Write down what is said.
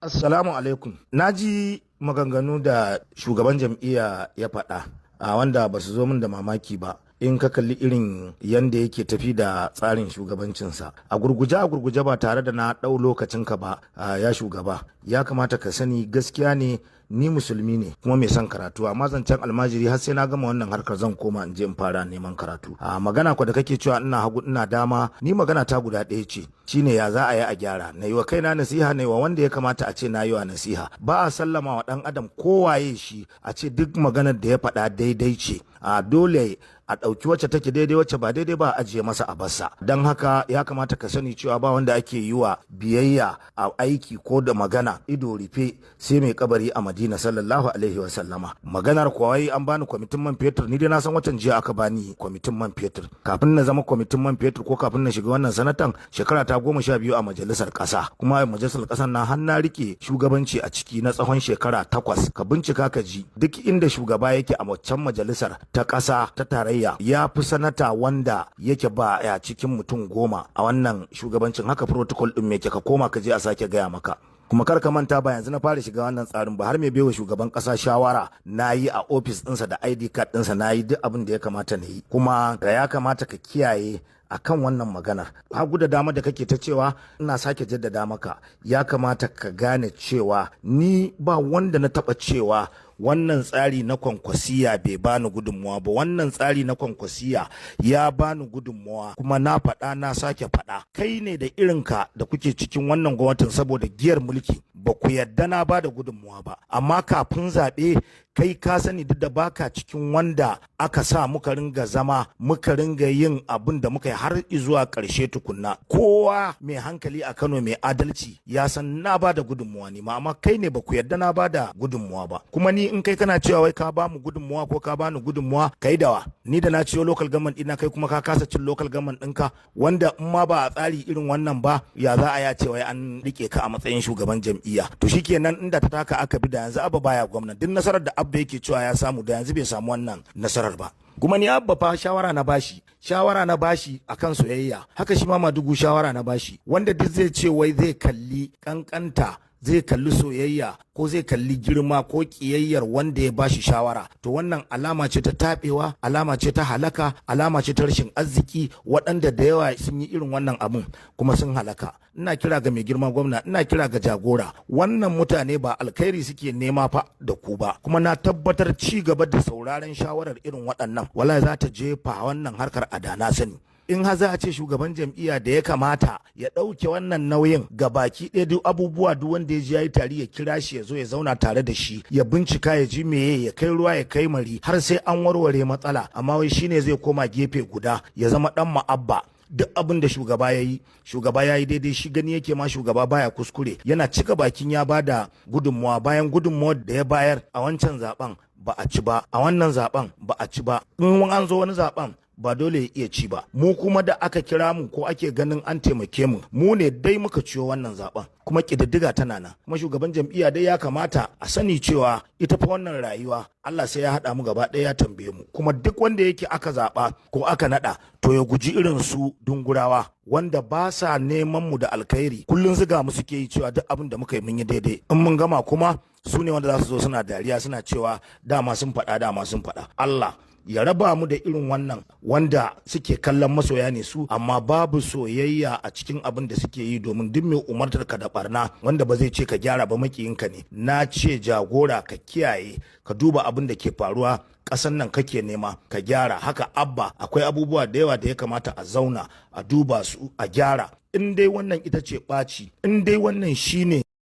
Assalamu alaikum. Na ji maganganu da shugaban jam'iyya ya faɗa a wanda ba su zo min da mamaki ba. In ka kalli irin yanda yake tafi da tsarin shugabancinsa. A gurguje, a gurguje, ba tare da na ɗau lokacinka ba, ya shugaba. Ya kamata ka sani, gaskiya ne, ni musulmi ne kuma mai son karatu, amma zancen almajiri har sai na gama wannan harkar zan koma in je in fara neman karatu. A magana ko da kake cewa ina hagu ina dama, ni magana ta guda ɗaya ce, shine ya za a yi a gyara. Na yi wa kaina nasiha, na yi wa wanda ya kamata a ce na yi wa nasiha. Ba a sallama wa ɗan adam, kowaye shi, a ce duk maganar da ya faɗa daidai ce. A dole a ɗauki wacce take daidai, wacce ba daidai ba a ajiye masa a bassa. Don haka ya kamata ka sani cewa ba wanda ake yi wa biyayya a aiki ko da magana ido rufe sai mai kabari a Madina, sallallahu alaihi wa sallama. Maganar kuwa an bani kwamitin man fetur, ni dai na san watan jiya aka bani kwamitin man fetur. Kafin na zama kwamitin man fetur ko kafin na shiga wannan sanatan, shekara ta 12 a majalisar ƙasa, kuma a majalisar ƙasar na har na rike shugabanci a ciki na tsawon shekara 8. Ka bincika ka ji, duk inda shugaba yake a waccan majalisar ta ƙasa ta tarayya, ya fi sanata wanda yake ba ya cikin mutum 10 a wannan shugabancin. Haka protocol din me ka koma ka je a sake gaya maka. Kuma kar ka manta, ba yanzu na fara shiga wannan tsarin ba, har mai baiwa shugaban kasa shawara na yi a ofis ɗinsa da ID card ɗinsa, na yi duk abin da ya kamata na yi. Kuma da ya kamata ka kiyaye akan wannan maganar hagu da dama da kake ta cewa, ina sake jaddada maka, ya kamata ka gane cewa ni ba wanda na taba cewa wannan tsari na Kwankwasiya bai bani gudunmuwa ba. Wannan tsari na Kwankwasiya ya bani gudunmuwa, kuma na faɗa, na sake faɗa. Kai ne da irinka da kuke cikin wannan gwamnatin, saboda giyar mulki, ba ku yadda na ba da gudunmuwa ba. Amma kafin zaɓe kai ka sani, duk da baka cikin wanda aka sa muka ringa zama muka ringa yin abin da muka yi har zuwa ƙarshe tukunna, kowa mai hankali a Kano mai adalci ya san na ba da gudunmuwa ne ma, amma kai ne ba ku yarda na ba da gudunmuwa ba. Kuma ni in kai kana cewa wai ka ba mu gudunmuwa ko ka bani gudunmuwa, kai dawa ni da na ciyo local government ɗina, kai kuma ka kasa cin local government ɗinka, wanda in ma ba a tsari irin wannan ba, ya za a ya ce wai an rike ka a matsayin shugaban jam'iyya? To shikenan, inda ta taka aka bi, da yanzu Abba baya gwamna. Duk nasarar da Abba yake cewa ya samu, da yanzu bai samu wannan nasarar ba. Kuma ni Abba fa shawara na bashi, shawara na bashi akan soyayya. Haka shi ma Madugu shawara na bashi. Wanda duk zai ce wai zai kalli kankanta, zai kalli soyayya ko zai kalli girma ko kiyayyar wanda ya bashi shawara, to wannan alama ce ta taɓewa, alama ce ta halaka, alama ce ta rashin arziki. Waɗanda da yawa sun yi irin wannan abun kuma sun halaka. Ina kira ga mai girma gwamna, ina kira ga jagora, wannan mutane ba alkhairi suke nema fa da ku ba. Kuma na tabbatar ci gaba da sauraron shawarar irin waɗannan, wallahi za ta jefa wannan harkar a dana sani. In har za a ce shugaban jam'iyya da ya kamata ya ɗauke wannan nauyin ga baki ɗaya, duk abubuwa, duk wanda ya ji ya yi tari ya kira shi, ya zo ya zauna tare da shi, ya bincika ya ji meye, ya kai ruwa ya kai mari har sai an warware matsala, amma wai shine zai koma gefe guda ya zama ɗan ma'abba. Duk abin da shugaba ya yi, shugaba ya yi daidai. Shi gani yake ma shugaba baya kuskure. Yana cika bakin ya bada gudunmuwa, bayan gudunmuwar da ya bayar a wancan zaben ba a ci ba, a wannan zaben ba a ci ba, in an zo wani zaben ba dole ya iya ci ba. Mu kuma da aka kira mu ko ake ganin an taimake mu, mu ne dai muka ciyo wannan zaben, kuma ƙididdiga tana nan. Kuma shugaban jam'iyya dai ya kamata a sani cewa ita fa wannan rayuwa, Allah sai ya haɗa mu gaba ɗaya ya tambaye mu. Kuma duk wanda yake aka zaɓa ko aka naɗa, to ya guji irin su Dungurawa wanda ba sa neman mu da alkhairi. Kullum zuga mu suke yi cewa duk abin da muka yi mun yi daidai. In mun gama kuma, su ne wanda za su zo suna dariya, suna cewa dama sun faɗa, dama sun faɗa. Allah ya raba mu da irin wannan wanda suke kallon masoya ne su, amma babu soyayya a cikin abin da suke yi, domin duk mai umartar ka da barna wanda ba zai ce ka gyara ba, makiyinka ne. Na ce jagora, ka kiyaye, ka duba abin da ke faruwa. Ƙasan nan kake nema ka gyara. Haka Abba, akwai abubuwa da yawa da ya kamata a zauna a duba su a gyara. In dai wannan ita ce ɓaci, in dai wannan shine